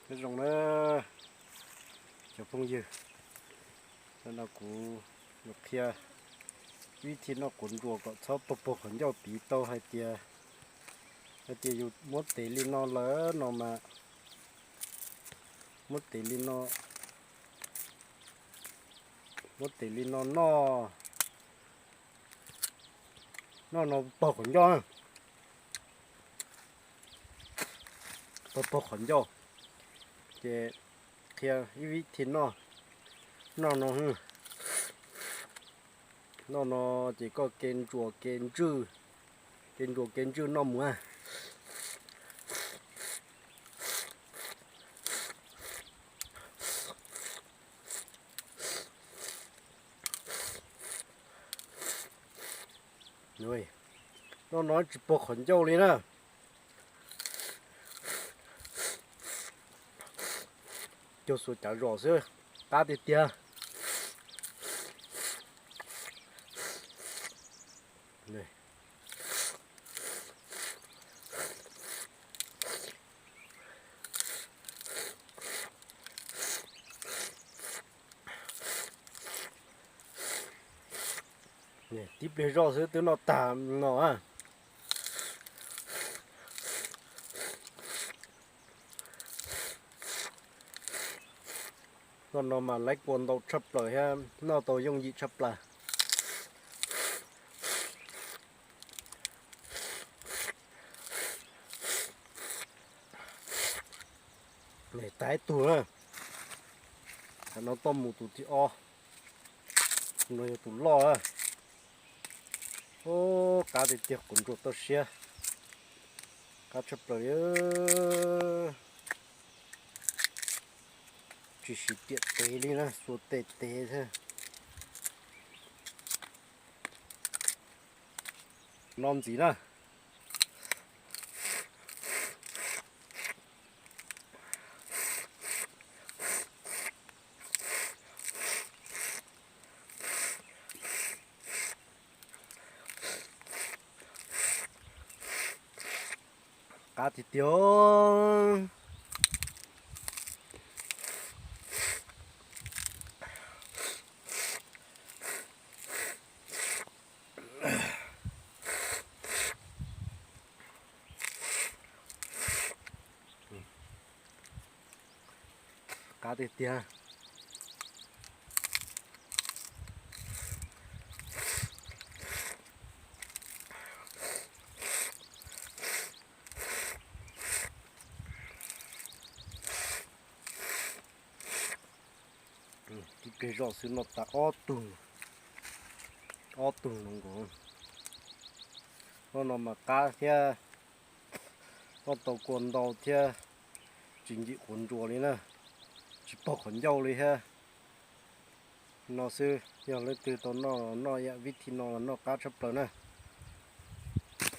Nyob zoo na cov phooj ywg, hnub no kuv yuav qhia vib thib noj quav ntsuas kom txhob pog pog qhov ncauj. Piv tau hais tias, hais tias yus muab tes li no lawm no mas, muab tes li no, muab tes li no noj, noj no pog qhov ncauj, pog pog qhov ncauj. Ces qhia ib vib thib noj, noj no, noj no ces koj ke ntsuas ke ntswj, ke ntsuas ke ntswj noj mus. Noj no tsis pog qhov ncauj li na. Cog xuas cav zos xwb, qab tiag tiag. Tib pliag zoj xwb twb noj tag no. Noj no mas laiv kua ntau tshaj plaws thiab noj tau yooj yim tshaj plaws. Tag ib tug na, tam no tuaj mus tus thib ob, tus no yog tus loj. Ub, qab tiag tiag, quav ntsuas toj siab, qab tshaj plaws. Tsis siv riam tev li na, xuas tes tev thiab. No ntxiv na. Qab tiag tiag. Qab tiag tiag. Tib pliag zoj xwb noj tag ob tug, ob tug no nkaus. Lub no mas qab thiab, noj tau kua ntau thiab, tsis ncim quav ntsuas li na, tsis pog qhov ncauj li thiab. No xwb, yog leej twg tau noj, noj ib yam vib thib no los noj qab tshaj plaws na.